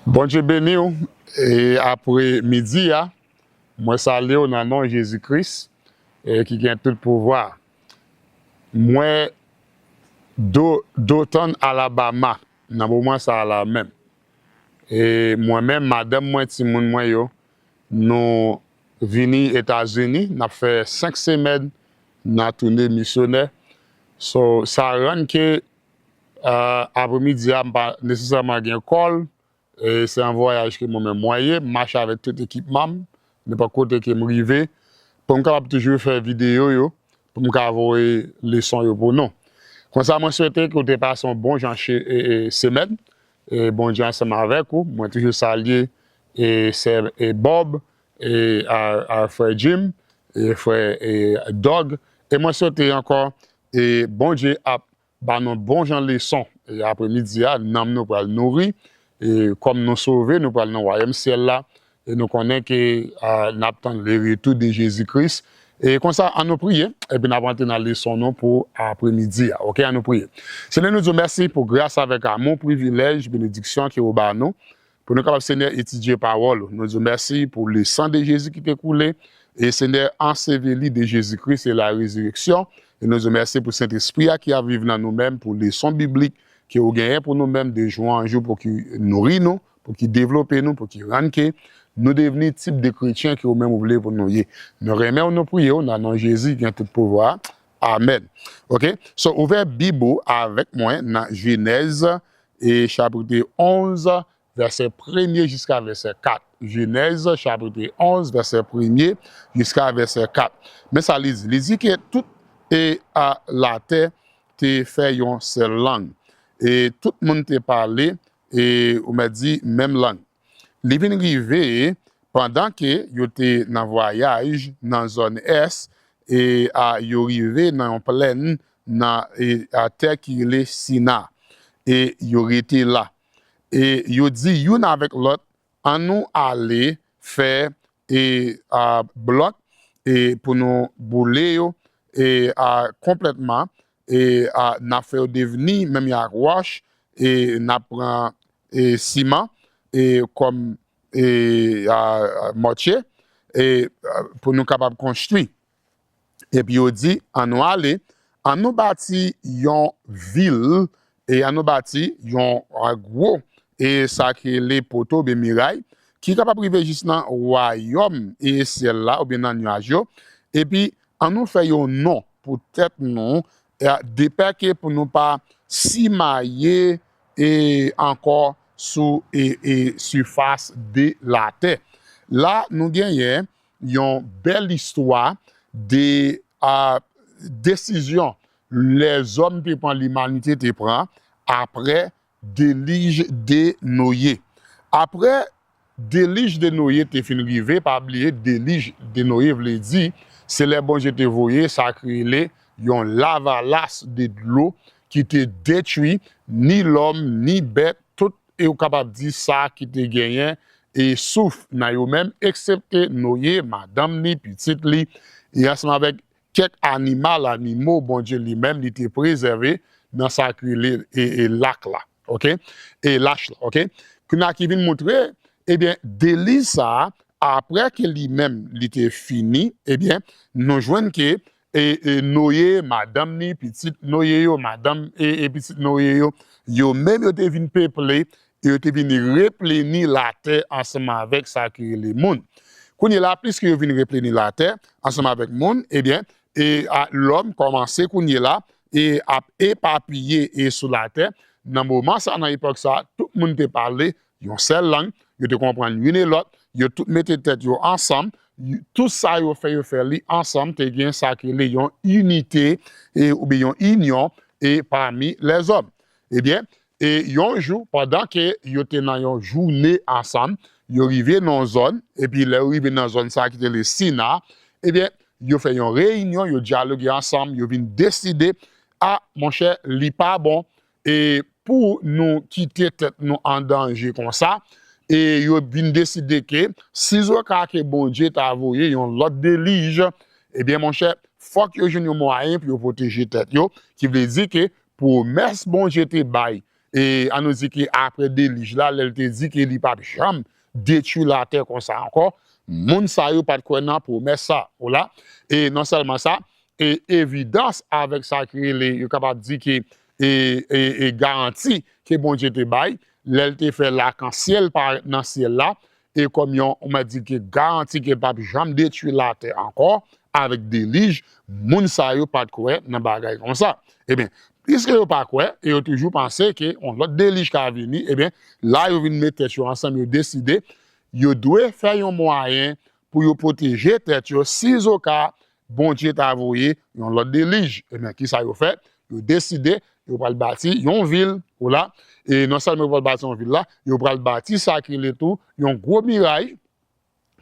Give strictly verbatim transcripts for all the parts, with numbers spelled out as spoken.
Bondye beni w. E apre midi a, mwen salye w nan non Jezi Kris, e ki gen tout pouvwa. Mwen Do-, Dothan, Alabama, nan moman sa a la menm. E mwen menm, madanm mwen, timoun mwen yo, nou vini Etazini, n ap fè senk semèn nan toune misyonè. So, sa rann ke, ah, apremidi a, m pa nesesèman gen kòl. E se yon vwayaj ke mwen menm mwen ye, m mache avèk tout ekipman m, nenpòt kote ke m rive, pou m kapab toujou fè videyo yo, pou m ka voye leson yo pou nou. Konsa, mwen swete ke w te pase yon bon jan che-, e, e, semèn. E Bondye ansanm avèk ou. Mwen toujou salye, e, sè, e, Bob, e, a, a frè Jim, e frè, e, Doug. E mwen swete ankò, e, Bondye ap ba nou bon jan leson. E apremidi a, nanm nou pral nouri. E kòm nou sove, nou pral nan wayòm syèl la. E nou konnen ke, a, n ap tann le retou de Jezi Kris. E konsa, an nou priye, epi n ap antre nan leson nou pou apremidi a. Oke, an nou priye. Senyè, nou di w mèsi pou gras avèk amou, privilèj, benediksyon ke w ba nou, pou nou kapab, Senyè, etidye pawòl ou. Nou di w mèsi pou le san de Jezi ki te koule, e Senyè, anseveli de Jezi Kris e la rezireksyon. E nou di w mèsi pou Sentespri a ki ap viv nan nou menm, pou leson biblik ke w genyen pou nou menm de jou an jou, pou ki nouri nou, pou ki devlope nou, pou ki rann ke nou devni tip de kretyen ke w menm ou vle pou nou ye. Nou renmen w, nou priye w, nan non Jezi ki gen tout pouvwa. Amèn. Oke? So, ouvè Bib ou avèk mwen nan Jenèz, e chapit onz, vèsè premye jiska vèsè kat. Jenèz, chapit onz, vèsè premye jiska vèsè kat. Men sa li di. Li di ke tout, e, a, latè te fè yon sèl lang. E tout moun te pale, e, ou mèt di, menm lang. Li vin rive, pandan ke yo te nan vwayaj nan zòn ès, e, a, yo rive nan yon plèn, nan, e, a, tè ki rele Sina. E yo rete la. E yo di youn avèk lòt, "Ann nou ale fè, e, a, blòk, e, pou nou boule yo, e, a, konplètman, e, a, n ap fè yo devni menm jan ak wòch, e n ap pran, e, siman, e, kòm, e, a, a, mòtye, e, a, pou nou kapab konstwi." Epi yo di, "Ann nou ale, ann nou bati yon vil, e ann nou bati yon, a, gwo, e sa ki rele poto oubyen miray, ki kapab rive jis nan wayòm e syèl la oubyen nan nyaj yo, epi ann nou fè yon non pou tèt nou, e, depè ke pou nou pa simaye, e, ankò sou, e, e, sifas de latè." La, nou genyen yon bèl istwa de, a, desizyon lèzòm te pran, limanite te pran, aprè delij de Noye. Aprè delij de Noye te fin rive, pa bliye, delij de Noye vle di, se lè Bondye te voye sa ki rele yon lavalas de dlo ki te detwi ni lòm, ni bèt, tout, e ou kapab di sa ki te genyen, e souf nan yo menm, eksepte Noye, madanm li, pitit li, e ansanm avèk kèk animal, animo, Bondye li menm, li te prezève nan sa ki rele, e, e lak la, oke? E lach la, oke? Kounye a ki vin montre, ebyen, delij sa a, aprè ke li menm, li te fini, ebyen, nou jwenn ke, e, e Noye, madanm li, pitit Noye yo, madanm e, e pitit Noye yo, yo menm yo te vin peple, e yo te vin repleni latè ansanm avèk sa ki rele moun. Kounye la, pliske yo vin repleni latè ansanm avèk moun, ebyen, e a, lòm kòmanse kounye la, e ap epapiye e sou latè. Nan moman sa, nan epòk sa, tout moun te pale yon sèl lang, yo te konprann youn e lòt, yo tout mete tèt yo ansanm, y-, tout sa yo fè, yo fè li ansanm, te gen sa ki rele yon inite, e, oubyen yon inyon, e pami lèzòm. Ebyen, e yon jou, pandan ke yo te nan yon jounen ansanm, yo rive nan yon zòn, epi lè yo rive nan zòn sa ki te rele Sina, ebyen, yo fè yon reyinyon, yo dyaloge ansanm, yo vin deside, a, monchè, li pa bon, e pou nou kite tèt nou an danje konsa, e yo vin deside ke sizoka ke Bondye ta voye yon lòt delij, ebyen, monchè, fòk yo jwenn yon mwayen pou yo pwoteje tèt yo, ki vle di ke pwomès Bondye te bay, e ann nou di ke apre delij la, lè l te di ke li p ap janm detwi latè konsa ankò, moun sa yo pa t kwè nan pwomès sa, ou la. E non sèlman sa, e evidans avèk sa ki rele, yo kapab di ke, e, e, e garanti ke Bondye te bay, lè l te fè lakansyèl parèt nan syèl la, e kòm yon, ou mèt di ke garanti ke l p ap janm detwi latè ankò avèk delij, moun sa yo pa t kwè nan bagay konsa. Ebyen, piske yo pa kwè, e yo toujou panse ke yon lòt delij ka vini, ebyen, la yo vin met tèt yo ansanm, yo deside, yo dwe fè yon mwayen pou yo pwoteje tèt yo, sizoka Bondye ta voye yon lòt delij. Ebyen, kisa yo fè? Yo deside, yo pral bati yon vil, ou la. E non sèlman yo pral bati yon vil la, yo pral bati sa ki rele tou yon gwo miray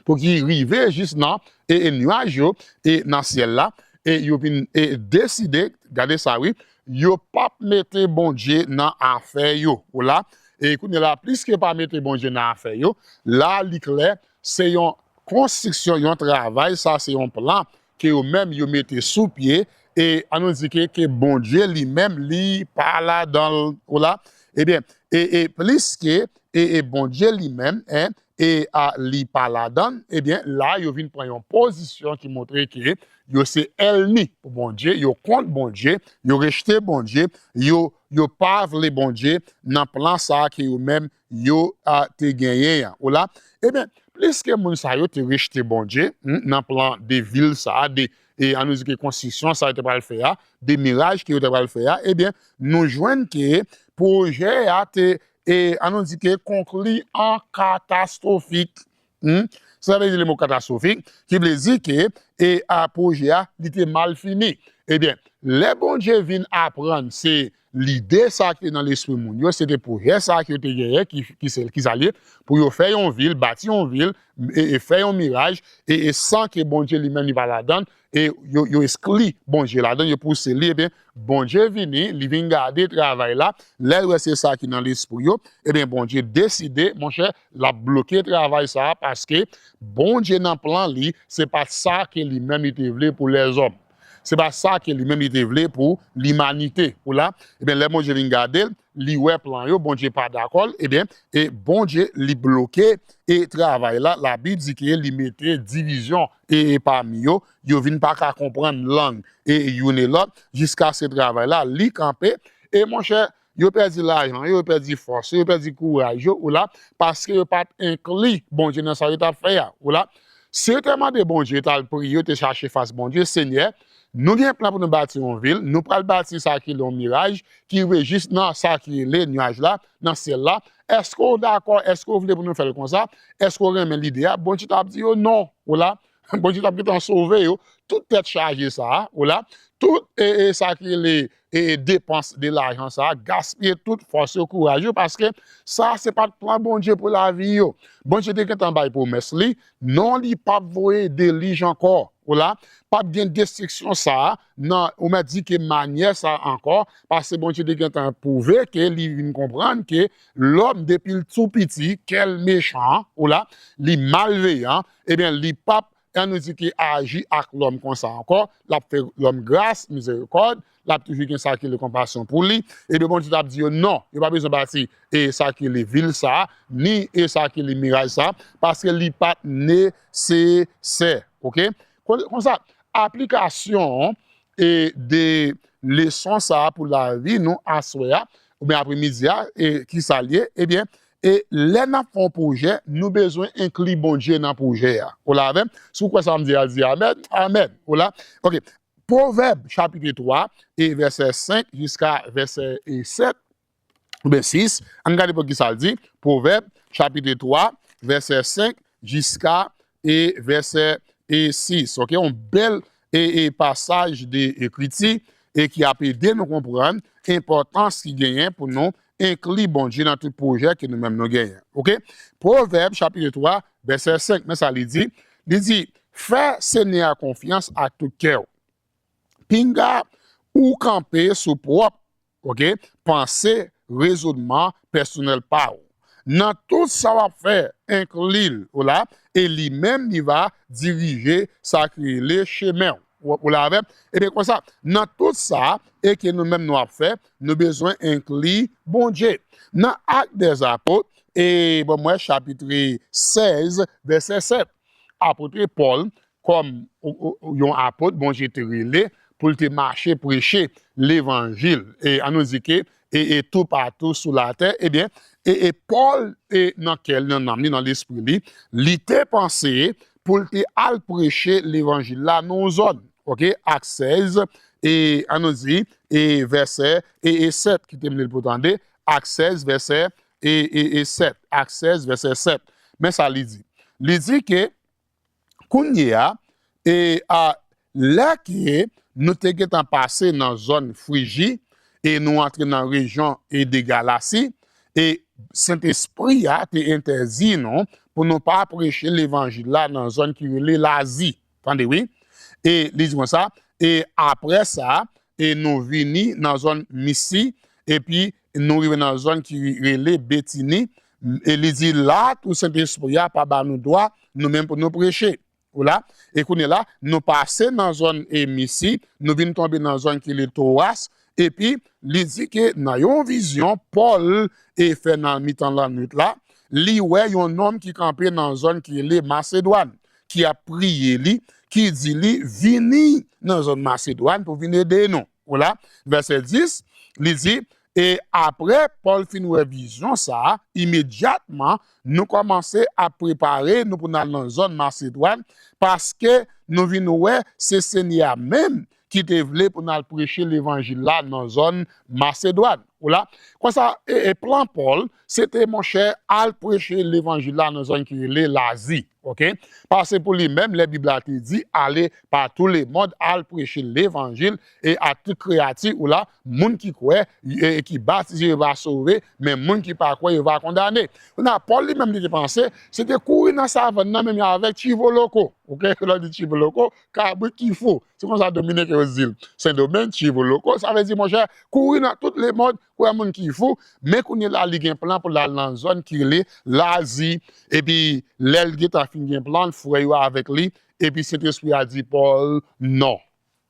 pou ki rive jis nan, e, e, nyaj yo, e nan syèl la. E yo vin, e, deside, gade sa wi, yo p ap mete Bondye nan afè yo, ou la. E kounye la, pliske pa mete Bondye nan afè yo, la li klè, se yon konstriksyon, yon travay, sa se yon plan ke yo menm yo mete sou pye, e ann nou di ke, ke Bondye li menm, li pa ladan l, ou la. Ebyen, e, e pliske, e, e Bondye li menm, en, e a, li pa ladan l, ebyen, la, yo vin pran yon pozisyon ki montre ke yo se ènmi pou Bondye, yo kont Bondye, yo rejte Bondye, yo, yo pa vle Bondye nan plan sa a ke yo menm yo, a, te genyen an. Ou la? Ebyen, pliske moun sa yo te rejte Bondye, hmm, nan plan de vil sa a, de, e ann nou di ke konstriksyon sa yo te pral fè a, de miraj ke yo te pral fè a, ebyen, nou jwenn ke pwojè a te, e ann nou di ke konkli an katastwofik. Hmm? Sa vle di le mo katastwofik, ki vle di ke, e a, pwojè a, li te mal fini. Ebyen, lè Bondye vin aprann se lide sa ki te nan lespri moun yo, se te pwojè sa ki yo te genyen, ki, ki se, ki sa l ye, pou yo fè yon vil, bati yon vil, e, e fè yon miraj, e, e san ke Bondye li menm li pa ladan l, e yo, yo eskli Bondye ladan l, yo pouse li, ebyen, Bondye vini, li vin gade travay la, lè l wè se sa ki nan lespri yo, ebyen, Bondye deside, monchè, l ap bloke travay sa a, paske Bondye nan plan li, se pa sa ke li menm li te vle pou lèzòm. Se pa sa ke li menm li te vle pou limanite. Ou la? Ebyen, lè Bondye vin gade l, li wè plan yo, Bondye pa dakò l, ebyen, e Bondye li bloke e travay la, Labib di ke li mete divizyon e, e pami yo, yo vin pa ka konprann lang e youn e lòt, jiskaske travay la, li kanpe, e monchè, yo pèdi lajan yo, yo pèdi fòs yo, yo pèdi kouraj yo, ou la, paske yo pa t enkli Bondye nan sa yo t ap fè a, ou la. Si yo te mande Bondye, yo t al priye, yo te chache fas Bondye, Senyè, nou gen plan pou nou bati yon vil, nou pral bati sa ki rele yon miraj, ki rive jis nan sa ki rele nyaj la, nan syèl la. Èske w dakò? Èske w vle pou nou fè l konsa? Èske w renmen lide a? Bondye t ap di yo non, ou la. Bondye t ap gentan sove yo, tout tèt chaje sa a, ou la, tout, e, e, sa ki rele, e, e, depans de lajan sa a, gaspiye tout fòs yo, kouraj yo, paske sa a se pa t plan Bondye pou lavi yo. Bondye te gentan bay pwomès li, non, li p ap voye delij ankò, ou la, p ap gen destriksyon sa a, nan, ou mèt di ke manyè sa a ankò, paske Bondye te gentan pwouve ke li vin konprann ke lòm, depi l tou piti, kè l mechan, ou la, li malveyan, ebyen, li p ap, ann nou di ke aji ak lòm konsa ankò, l ap fè lòm gras, mizerikòd, l ap toujou gen sa ki rele konpasyon pou li. Ebyen, Bondye t ap di yo, non, yo pa bezwen bati, e sa ki rele vil sa a, ni, e sa ki rele miraj sa a, paske li pa t nesesè. Oke? Kon, konsa, aplikasyon, e, de leson sa a pou lavi nou aswè a, oubyen apremidi a, e kisa l ye? Ebyen, e lè n ap fè yon pwojè, nou bezwen enkli Bondye nan pwojè a. Ou la avè m? Si w kwè sa m di a, di amèn. Amèn. Ou la? Oke. Pwovèb, chapit twa, e vèsè senk jiska vèsè, e sèt, oubyen sis. Ann gade pou ki sa l di. Pwovèb, chapit twa, vèsè senk jiska, e vèsè, e sis. Oke, yon bèl, e, e pasaj de ekriti, e ki ap ede nou konprann enpòtans ki genyen pou nou enkli Bondye nan tout pwojè ke nou menm nou genyen. Oke? Pwovèb, chapit twa, vèsè senk, men sa li di. Li di, fè Senyè a konfyans ak tout kè w. Pinga ou kanpe sou pwòp, oke, panse, rezonman pèsonèl pa w. Nan tout sa w ap fè, enkli l, ou la, e li menm li va dirije sa ki rele chemen w. Ou, ou la avè m? Ebyen, konsa, nan tout sa, e ke nou menm nou ap fè, nou bezwen enkli Bondye. Nan Actes des Apôtres, e, bon, mwen, chapit sèz, vèsè sèt, apot Pòl, kòm o- o- o- yon apot, Bondye te rele pou l te mache preche levanjil. E ann nou di ke, e, e toupatou sou latè, ebyen, e, e Pòl, e nan kè l, nan nanm li, nan lespri li, li te panse pou l te al preche levanjil la nan yon zòn. Oke? Ak sèz, e ann nou di, e vèsè, e, e sèt, kite m li l pou tande, Ak sèz, vèsè, e, e, e sèt. Ak sèz, vèsè sèt. Men sa li di. Li di ke, kounye a, e a, lè ke nou te gentan pase nan zòn Friji, e nou antre nan rejyon, e de Galasi, e Sentespri a te entèdi nou pou nou pa preche levanjil la nan zòn ki rele Lazi. Tande, wi. E li di konsa, e apre sa, e nou vini nan zòn Misi, epi nou rive nan zòn ki rele Betini, e li di, la tou Sentespri a pa ba nou dwa, nou menm, pou nou preche. Ou la? E kounye la, nou pase nan zòn, e Misi, nou vin tonbe nan zòn ki rele Towas, epi li di ke nan yon vizyon, Pòl, e fè nan mitan lannwit la, li wè yon nonm ki kanpe nan zòn ki rele Masedwàn, ki ap priye li, ki di li, vini nan zòn Masedwàn pou vin ede nou. Ou la? Vèsè dis, li di, e apre Pòl fin wè vizyon sa a, imedyatman, nou kòmanse ap prepare nou pou n al nan zòn Masedwàn, paske nou vin wè se Senyè a menm ki te vle pou n al preche levanjil la nan zòn Masedwàn. Ou la? Konsa, e, e plan Pòl, se te, monchè, al preche levanjil la nan zòn ki rele Lazi. Oke? Paske pou li menm, lè Bib la te di, allez par tout le monde, al preche levanjil, e a tout kreyati, ou la, moun ki kwè, e, e ki batize, yo va sove, men moun ki pa kwè, yo va kondane. Kounye a, Pòl li menm, li te panse, se te kouri nan savann nan, menm jan avèk chivo loco. Oke? Lè w di chivo loco, kabrit ki fou. Se konsa Dominiken yo di l. Sendomeng, chivo loco, sa vle di, monchè, kouri nan tout lemonn, kwè moun ki fou, men kounye la, li gen plan pou l al nan zòn ki rele Lazi. Epi, lè l gentan fin gen plan, frè yo avèk li, epi Sentespri a di Pòl, non.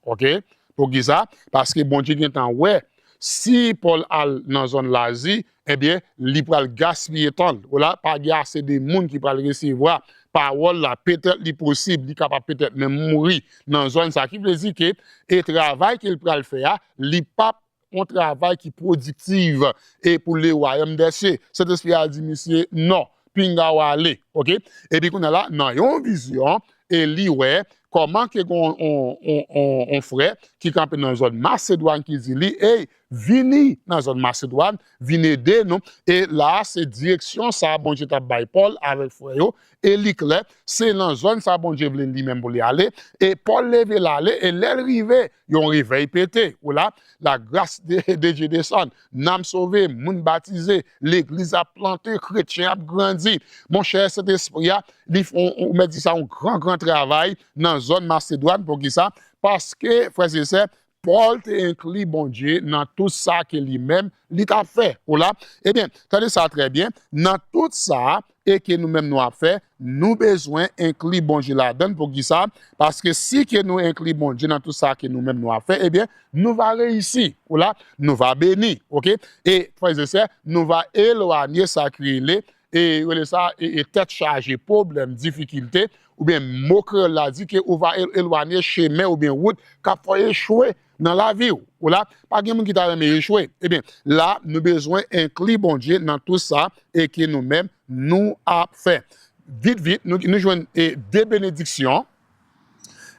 Oke? Poukisa? Paske Bondye gentan wè, si Pòl al nan zòn Lazi, ebyen, li pral gaspiye tan l. Ou la, pa gen ase de moun ki pral resevwa pawòl la. Petèt li posib, li kapab petèt menm mouri nan zòn sa. Ki vle di ke, e travay ke l pral fè a, li p ap yon travay ki pwodiktif e pou le wayòm dè sye. Sentespri a di misye, non, pinga w ale, oke? Epi kounye a la, nan yon vizyon, e li wè kòman ke gon on, on, on, on frè ki kanpe nan zòn Masedwàn ki di li, ey, vini nan zòn Masedwàn, vin ede nou. E la, se direksyon sa Bondye t ap bay Pòl avèk frè yo. E li klè, se nan zòn sa Bondye vle li menm pou li ale. E Pòl leve l ale, e lè l rive, yon revèy pete. Ou la, la grâce de, de Dieu desann. Nanm sove, moun batize, legliz ap plante, kretyen ap grandi. Monchè, Sentespri a, li f-, on, ou mèt di sa, yon gran, gran travay nan zòn Masedwàn. Poukisa? Paske, frè e sè, Pòl te enkli Bondye nan tout sa ke li menm, li t ap fè. Ou la? Ebyen, tande sa trè byen. Nan tout sa, e ke nou menm nou ap fè, nou bezwen enkli Bondye ladan l. Poukisa? Paske si ke nou enkli Bondye nan tout sa ke nou menm nou ap fè, ebyen, nou va reyisi. Ou la? Nou va beni. Oke? E, frè e sè, nou va elwanye sa ki rele, e, yo rele sa, e, e tèt chaje, pwoblèm, difikilte, oubyen mo kreyòl la di ke ou va el-, elwanye chemen oubyen wout k ap fè w echwe nan lavi w. Ou la, pa gen moun ki ta renmen echwe. Ebyen, la, nou bezwen enkli Bondye nan tout sa e ke nou menm nou ap fè. Vit, vit, nou, nou jwenn, e, de benediksyon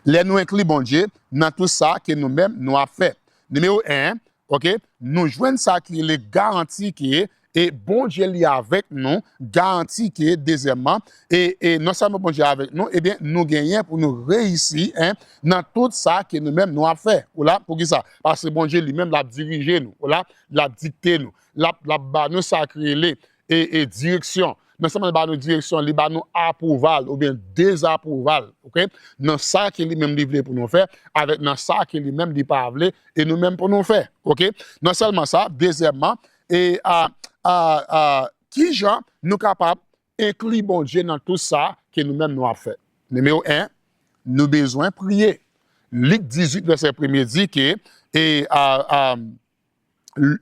lè nou enkli Bondye nan tout sa ke nou menm nou ap fè. Nimewo en, oke, nou jwenn sa ki rele garanti ke, e Bondye li avèk nou, garanti ke, dezyèmman, e, e non sèlman Bondye avèk nou, ebyen, nou genyen pou nou reyisi, en, nan tout sa ke nou menm nou ap fè. Ou la, poukisa? Paske Bondye li menm, l ap dirije nou. Ou la, l ap dikte nou. L ap, l ap ba nou sa ki rele, e, e direksyon. Non sèlman li ba nou direksyon, li ba nou apwouval oubyen dezapwouval, oke? Nan sa ke li menm li vle pou nou fè, avèk nan sa ke li menm li pa vle, e nou menm pou nou fè, oke? Non sèlman sa, dezyèmman, e a, a, a, kijan nou kapab enkli Bondye nan tout sa ke nou menm nou ap fè? Nimewo en, nou bezwen priye. Lik dizuit vèsè premye di ke e, a, a,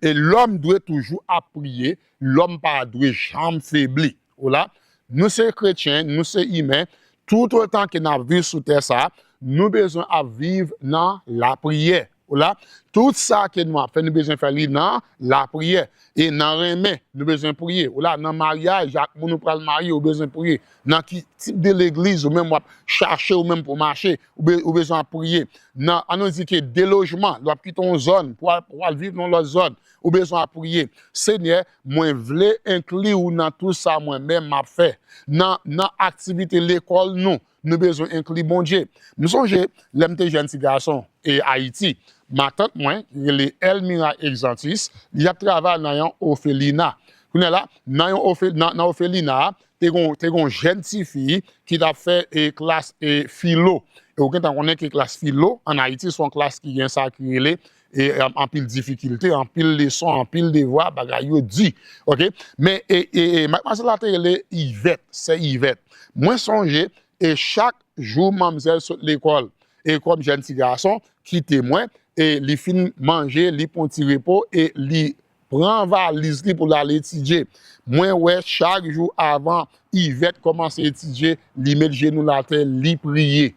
e lòm dwe toujou ap priye, lòm pa dwe janm febli. Ou la, nou se kretyen, nou se imen, toutotan ke n ap viv sou tè sa, nou bezwen ap viv nan lapriyè. Ou la, tout sa ke nou ap fè, nou bezwen fè li nan lapriyè e nan renmen. Nou bezwen priye. Ou la, nan maryaj ak moun ou pral marye, ou bezwen priye. Nan ki tip de legliz ou menm w ap chache ou menm pou mache, ou be- ou bezwen ap priye. Nan, ann nou di ke delojman, lè w ap kite yon zòn pou al, pou al viv nan lòt zòn, ou bezwen ap priye. Senyè, mwen vle enkli ou nan tout sa mwen menm m ap fè. Nan, nan aktivite lekòl nou, nou bezwen enkli Bondye. M sonje, lè m te jèn ti gason e Ayiti, matant mwen, ki rele Elmira Exantus, li ap travay nan yon ofelina. Kounye a la, nan yon ofe- nan, nan ofelina a, te gon, te gon jèn tifi ki t ap fè e, klas e, filo. E ou gentan konnen ke klas filo ann Ayiti se yon klas ki gen sa ki rele e, an- anpil difikilte, anpil leson, anpil devwa, bagay yo di. Oke? Men e, e, e, madmwazèl la te rele Ivèt, sè Ivèt. Mwen sonje, e chak jou manmzèl sot lekòl, e kòm jèn ti gason, kite mwen, e li fin manje, li pran ti repo, e li pran valiz li pou l al etidye. Mwen wè chak jou avan Ivèt kòmanse etidye, li met jenou l atè, li priye.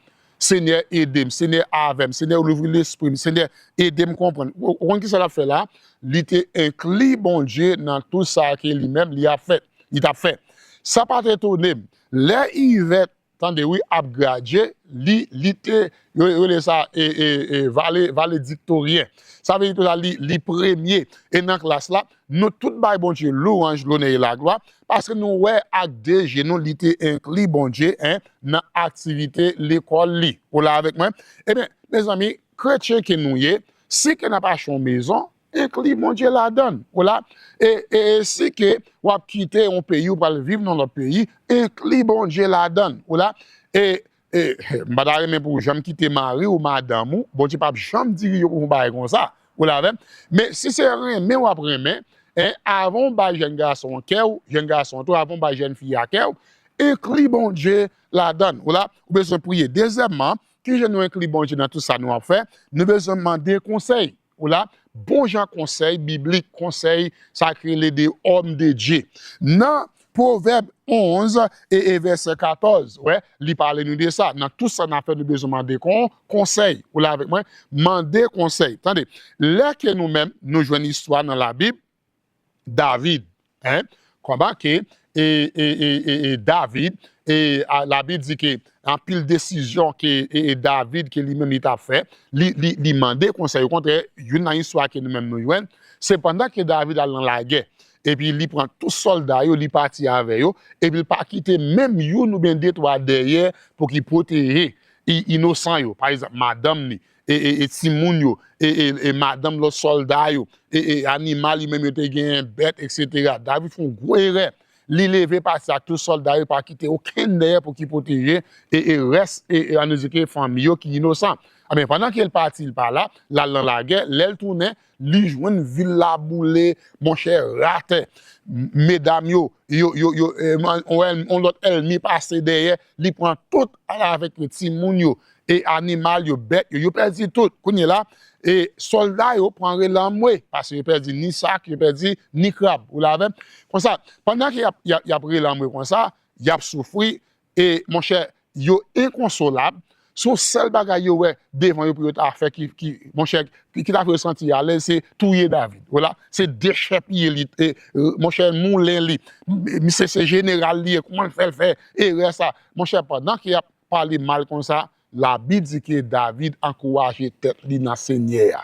Senyè, ede m. Senyè, avè m. Senyè, louvri lespri m. Senyè, ede m konprann. Ou ou konn ki sa l ap fè la? Li te enkli Bondye nan tout sa ke li menm li ap fè, li t ap fè. Sa pa t etone m. Lè Ivèt, tande wi, ap gradye, li, li te, yo yo rele sa e, e, e, vale, valediktoryen. Sa vle di tou sa, li, li premye. E nan klas la, nou tout bay Bondye louwanj, lonè e laglwa, paske nou wè ak de je nou li te enkli Bondye en, nan aktivite lekòl li. Ou la avèk mwen? Ebyen, mezanmi, kretyen ke nou ye, si ke n ap achte yon mezon, enkli Bondye ladan l. Ou la? E, e, e si ke w ap kite yon peyi, ou pral viv nan lòt peyi, enkli Bondye ladan l. Ou la? E, e, m pa ta renmen pou w janm kite mari w, madanm ou, Bondye p ap janm diri yo pou fè yon bagay konsa. Ou la avè m? Men si se renmen w ap renmen, en, avan w bay jèn gason an kè w, jèn gason an tou, avan w bay jèn fi a kè w, enkli Bondye ladan l. Ou la? Ou bezwen priye. Dezyèmman, kijan nou enkli Bondye nan tout sa nou ap fè? Nou bezwen mande konsèy. Ou la, bon jan konsèy biblik, konsèy sa k rele de homme de Dieu. Nan Pwovèb onz e, e vèsè katòz, wè, li pale nou de sa. Nan tout sa n ap fè, nou bezwen mande kon, konsèy. Ou la avèk mwen? Mande konsèy. Tande, lè ke nou menm, nou jwenn istwa nan Labib, David, en, kòman ke, e, e, e, e, e David, e, a, Labib di ke anpil desizyon ke e, e David, ke li menm li t ap fè, li, li, li mande konsèy. Okontrè, youn nan istwa ke nou menm nou jwenn, se pandan ke David al nan lagè, epi li pran tout sòlda yo, li pati avè yo, epi li pa kite menm youn oubyen de twa dèyè pou ki pwoteje i- inosan yo. Pa egzanp, madanm li, e, e, e timoun yo, e, e, e madanm lòt sòlda yo, e, e animal li menm yo te genyen, bèt, etsetera. David fè yon gwo erè. Li leve pati ak tout sòlda yo, pa kite okenn dèyè pou ki pwoteje e, e rès, e, e ann di ke fanmi yo ki inosan. Ebyen, pandan ke l pati, l pa la, l al nan lagè, lè l tounen, li jwenn vil la boule, monchè, atè. M- Medam yo, yo, yo, yo, e, man- on, èl- on lòt èlmi pase dèyè, li pran tout, al avèk timoun yo, e animal yo, bèt yo, yo pèdi tout. Kounye la, e sòlda yo pran relanmwe, paske yo pèdi ni sak, yo pèdi ni krab. Ou la avè m? Konsa, pandan ke y ap, y ap, y ap relanmwe konsa, y ap soufri, e monchè, yo enkonsolab. Se yon sèl bagay yo wè devan yo pou yo ta fè ki, ki, monchè, ki, ki ta fè yo santi alèz, se touye David. Vwala, se dechèpiye li, e, e, monchè, moulen li. M- Misye se jeneral li ye, kòman l fè l fè erè sa? Monchè, pandan ke y ap pale mal konsa, Labib di ke David ankouraje tèt li nan Senyè a.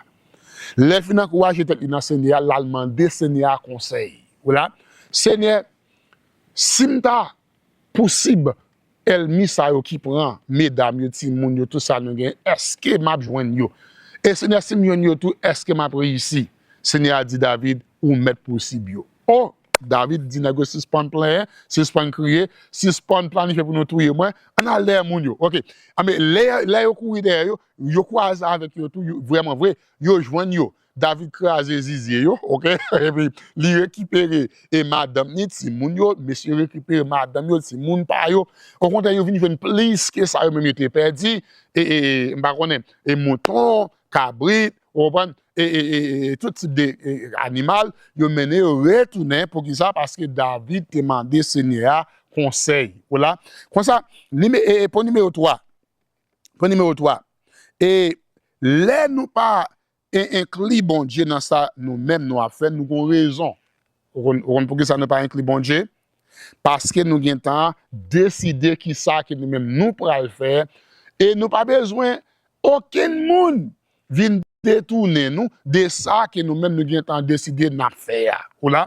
Lè l fin ankouraje tèt li nan Senyè a, l al mande Senyè a konsèy. Vwala, Senyè, si m ta posib èlmi sa yo ki pran medam yo, timoun yo, tout sa nou gen, èske m ap jwenn yo? E Senyè, si m jwenn yo tou, èske m ap reyisi? Senyè a di David, ou mèt posib yo. O, David di nèg yo sispann plenyen, sispann kriye, sispann planifye pou nou touye mwen, ann al dèyè moun yo. Oke. Anben, lè, lè yo kouri dèyè yo, yo kwaze avèk yo tou, yo- vrèman vre, yo jwenn yo. David kraze zizye yo, oke? Epi li rekipere e madanm ni timoun yo, mesye rekipere madanm yo, timoun pa yo. Okontrè, yo vin jwenn plis ke sa yo menm yo te pèdi. E, e, e, m pa konnen, e mouton, kabrit, ou konprann? E, e, e, e tout tip de e, animal, yo mennen yo retounen. Poukisa? Paske David te mande Senyè a konsèy. Ou la? Konsa, nime, e, e, pwen nimewo twa. Pwen nimewo twa. E lè nou pa en- enkli Bondye nan sa nou menm nou ap fè, nou gon rezon. Ou konn, ou konn poukisa nou pa enkli Bondye? Paske nou gentan deside ki sa ke nou menm nou pral fè, e nou pa bezwen okenn moun vin detounen nou de sa ke nou menm nou gentan deside n ap fè a. Ou la?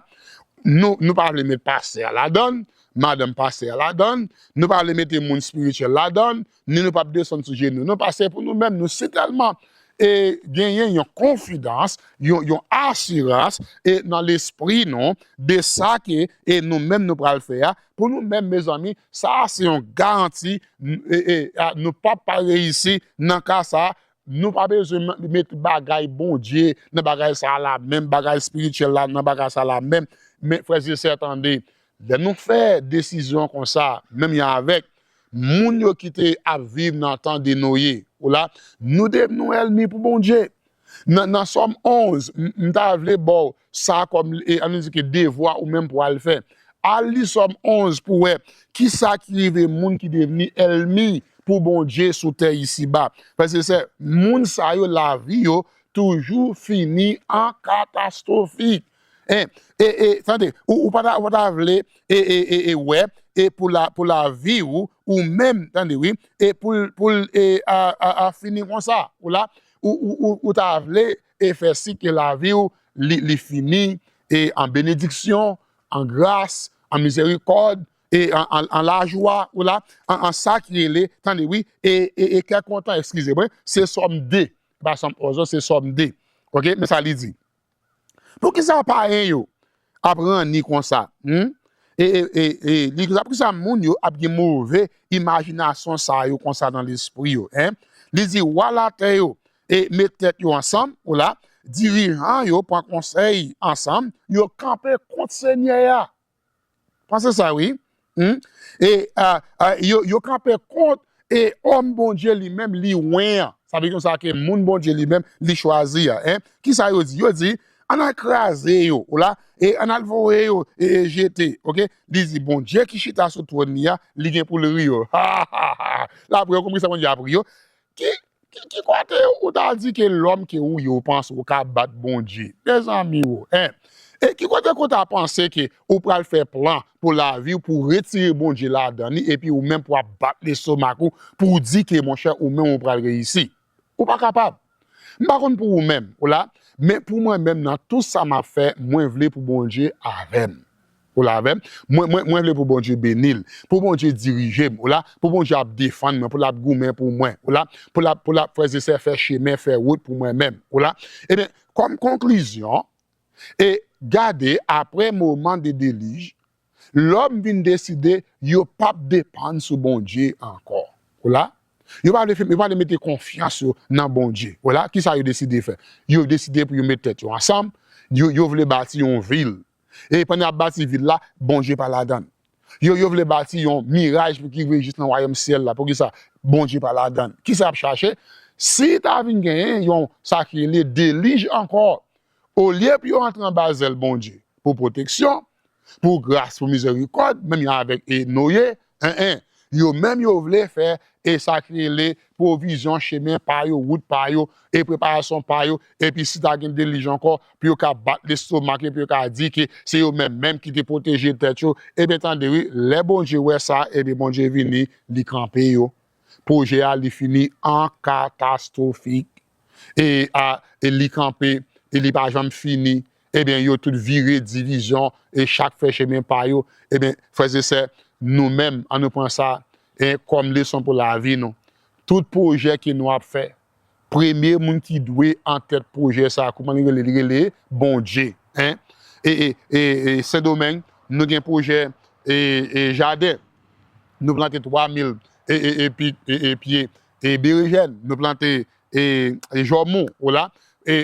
Nou, nou pa vle met pastè a ladann, madanm pastè a ladann, nou pa vle mete moun espirityèl ladann, ni nou p ap desann sou jenou nou, paske pou nou menm, nou sitèlman e genyen yon konfidans, yon, yon asirans e nan lespri nou de sa ke e nou menm nou pral fè a. Pou nou menm, mezanmi, sa a se yon garanti. N- e, e, a, nou p ap pa reyisi nan ka sa a. Nou pa bezwen m- met bagay Bondye nan bagay sa a la menm, bagay espirityèl la nan bagay sa a la menm. Men, frè e sè, tande, lè nou fè desizyon konsa, menm jan avèk moun yo ki te ap viv nan tan de Noye, ou la, nou devni yon ènmi pou Bondye. Nan, nan Sòm onz, m- m ta vle ba w sa kòm, e, ann di ke devwa ou menm pou al fè. Al li Sòm onz pou wè ki sa ki rive moun ki devni ènmi pou Bondye sou tè isiba. Paske se moun sa yo, lavi yo toujou fini an katastwofik. En, e, e, tande, ou, ou pa ta, ou pa ta vle, e, e, e, e wè, e pou la, pou lavi ou, ou menm, tande, wi, e pou l, pou l, e, a, a, a fini konsa, ou la, ou, ou, ou, ou ta vle, e fè si ke lavi ou, li, li fini, e an benediksyon, an gras, an mizerikòd, e an, an, an lajwa, ou la, an, an sa ki rele, tande, wi, e, e, e kè kontan, eskize mwen, se Sòm de, pa Sòm onz, se Sòm de. Oke, men sa li di. Poukisa payen yo ap ranni konsa? Hmm? E, e, e, e, li di, poukisa moun yo ap gen move imajinasyon sa yo konsa nan lespri yo? En? Li di, wa latè yo e met tèt yo ansanm, ou la, dirijan yo pran konsèy ansanm, yo kanpe kont Senyè a. Panse sa, wi. Hmm? E a, a, yo, yo kanpe kont e òm Bondye li menm, li wen an. Sa vle di konsa ke moun Bondye li menm, li chwazi a. En? Kisa yo di? Yo di, ann al kraze yo, ou la, e ann al voye yo e, e jete. Oke? Li di, Bondye ki chita sou twòn li a, li gen pou l ri yo. Ha, ha, ha. L ap ri yo, konpri sa Bondye ap ri yo. Ki, ki, ki kote ou ta di ke lòm ke ou ye, ou panse ou ka bat Bondye? Mezanmi, ou, en. E ki kote ke ou ta panse ke ou pral fè plan pou lavi w, pou w retire Bondye ladan li, epi ou menm pou w ap bat lestomak ou, pou w di ke, monchè, ou menm ou pral reyisi? Ou pa kapab. M pa konn pou ou menm, ou la, men pou mwen menm, nan tout sa m ap fè, mwen vle pou Bondye avè m. Ou la avè m? Mwen, mwen, mwen vle pou Bondye beni l, pou Bondye dirije m, ou la, pou Bondye ap defann mwen, pou l ap goumen pou mwen, ou la, pou l ap, pou l ap, frè e sè, fè chemen, fè wout pou mwen menm, ou la. Ebyen, kòm konklizyon, e gade, apre moman de delij, lòm vin deside yo p ap depann sou Bondye ankò. Ou la? Yo pa vle fè, yo pa vle mete konfyans yo nan Bondye. Ou la? Kisa yo deside fè? Yo deside pou yo met tèt yo ansanm, yo, yo vle bati yon vil. E pandan y ap bati vil la, Bondye pa ladan l. Yo, yo vle bati yon miraj pou ki rive jis nan wayòm syèl la. Poukisa? Bondye pa ladan l. Kisa y ap chache? Si ta vin genyen yon, sa ki rele delij ankò, olye pou yo antre anba zèl Bondye pou pwoteksyon, pou gras, pou mizerikòd, menm jan avèk e Noye, en, en, yo menm yo vle fè e sa ki rele pwovizyon, chemen pa yo, wout pa yo, e preparasyon pa yo, epi si ta gen delij ankò, pou yo ka bat lestomak yo, pou yo ka di ke se yo menm menm ki te pwoteje tèt yo. Ebyen, tande, wi, lè Bondye wè sa, ebyen, Bondye vini, li kanpe yo. Pwojè a, li fini an katastwofik. E, a, e li kanpe, e li pa janm fini. Ebyen, yo tout vire divizyon, e chak fè chemen pa yo. Ebyen, frè e sè, nou menm, ann nou pran sa, e, kòm leson pou lavi nou. Tout pwojè ke nou ap fè, premye moun ki dwe an tèt pwojè sa, kouman li rele? Li rele Bondye, en. E, e, e, e Sendomeng, nou gen pwojè, e, e jaden. Nou plante twa mil, e, e, e, pi- e, e, pye, e, berejèn. Nou plante, e, e, jòmou, ou la. E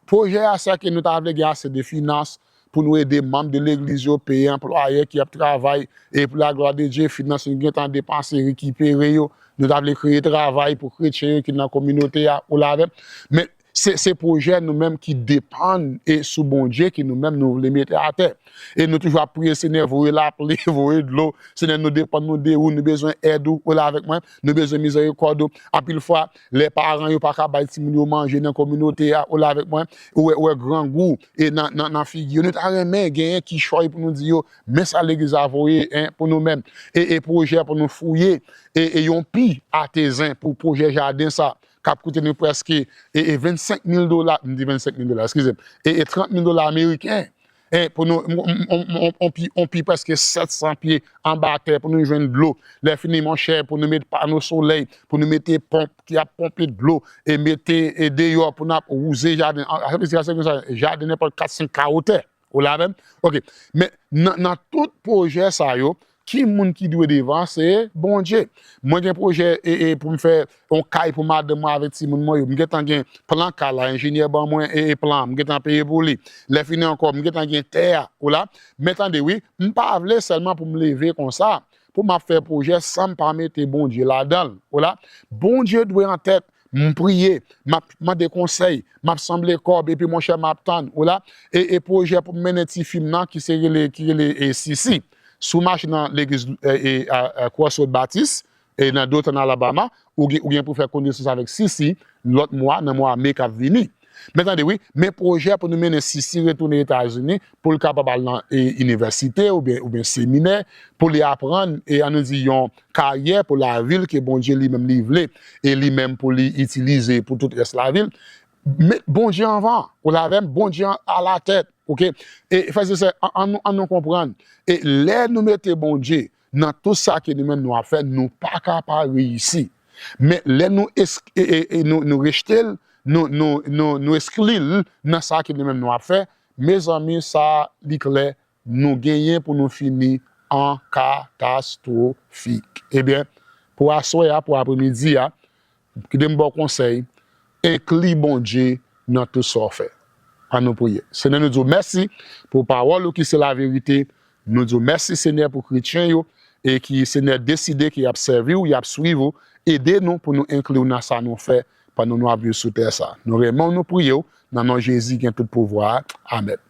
Pwojè a, se ke nou ta vle gen ase de finans pou nou ede manm de legliz yo, peye anplwaye ki ap travay, e pou la glwa de Dye, finans nou gentan depanse, rekipere yo. Nou ta vle kreye travay pou kretyen yo ki nan kominote a, ou la avè m. Men se, se pwojè nou menm ki depann e sou Bondye ki nou menm nou vle mete atè. E nou toujou ap priye, Senyè, voye lapli, voye dlo. Senyè, nou depann nou de ou, nou bezwen èd ou, ou la avèk mwen. Nou bezwen mizèrikòd ou. Anpil fwa, lè paran yo pa ka bay timoun yo manje nan kominote a, ou la avèk mwen. Ou wè, ou wè grangou e nan, nan, nan figi yo. Nou ta renmen genyen kichòy pou nou di yo, men sa legliz la voye, en, pou nou menm. E, e pwojè pou nou fouye, e, e yon pi atezen pou pwojè jaden sa, k ap koute nou prèske, e, e vennsenk mil dola, m di vennsenk mil dola, eskize m, e, e trant mil dola ameriken, en, pou nou, m, m, m, m, on pi, on pi prèske sèt san pye anba tè pou nou jwenn dlo. Lè fini, monchè, pou nou met pano solèy, pou nou mete ponp ki ap ponpe dlo, e mete, e deyò pou n ap wouze jaden. An, an, an, jaden nenpòt kat senk kawo tè. Ou la avè m? Ok. Men nan, nan tout pwojè sa yo, ki moun ki dwe devan? Se Bondye. Mwen gen pwojè, e, e, pou m fè yon kay pou madanm mwen avèk timoun mwen yo. M gentan gen plan kay la, enjenyè ban mwen, e, e plan an. M gentan peye pou li. Lè fini ankò, m gentan gen tè a. Ou la? Men tande wi, m pa vle sèlman pou m leve konsa, pou m ap fè pwojè san m pa mete Bondye ladan l. Ou la? Bondye dwe an tèt. M priye, m ap mande konsèy, m ap sanble kòb, epi monchè, m ap tann. Ou la? E, e pwojè pou m mennen tifi m nan, ki se rele, ki rele, e, Sisi. Si w mache nan legliz, e, e, a, a, Crossroad Baptist, e nan Dothan, Alabama, ou gen, ou gen pou fè konesans avèk Sisi lòt mwa, nan mwa me k ap vini. Men tande wi, men pwojè pou nou mennen Sisi retounen Etazini, pou l kapab al nan, e, inivèsite oubyen, oubyen seminè, pou li aprann, e ann nou di yon karyè pou lavil ke Bondye li menm li vle, e li menm pou li itilize pou tout rès lavil. Met Bondye anvan, ou la avè m, Bondye an, alatèt, oke? E frè e sè, an, ann nou, ann nou konprann, e lè nou mete Bondye nan tout sa ke nou menm nou ap fè, nou pa ka pa reyisi. Men lè nou es-, e, e, e nou, nou rejte l, nou, nou, nou, nou eskli l nan sa ke nou menm nou ap fè, mezanmi, sa li klè, nou genyen pou nou fini an katastwofik. Ebyen, pou aswè a, pou apremidi a, kite m ba w konsèy, enkli Bondye nan tout sa w fè. Ann nou priye. Senyè, nou di w mèsi pou pawòl ou ki se laverite. Nou di w mèsi, Senyè, pou kretyen yo, e ki, Senyè, deside ke y ap sèvi w, y ap swiv ou. Ede nou pou nou enkli w nan sa nou fè pandan nou ap viv sou tè sa. Nou renmen w, nou priye w, nan non Jezi ki gen tout pouvwa a. Amèn.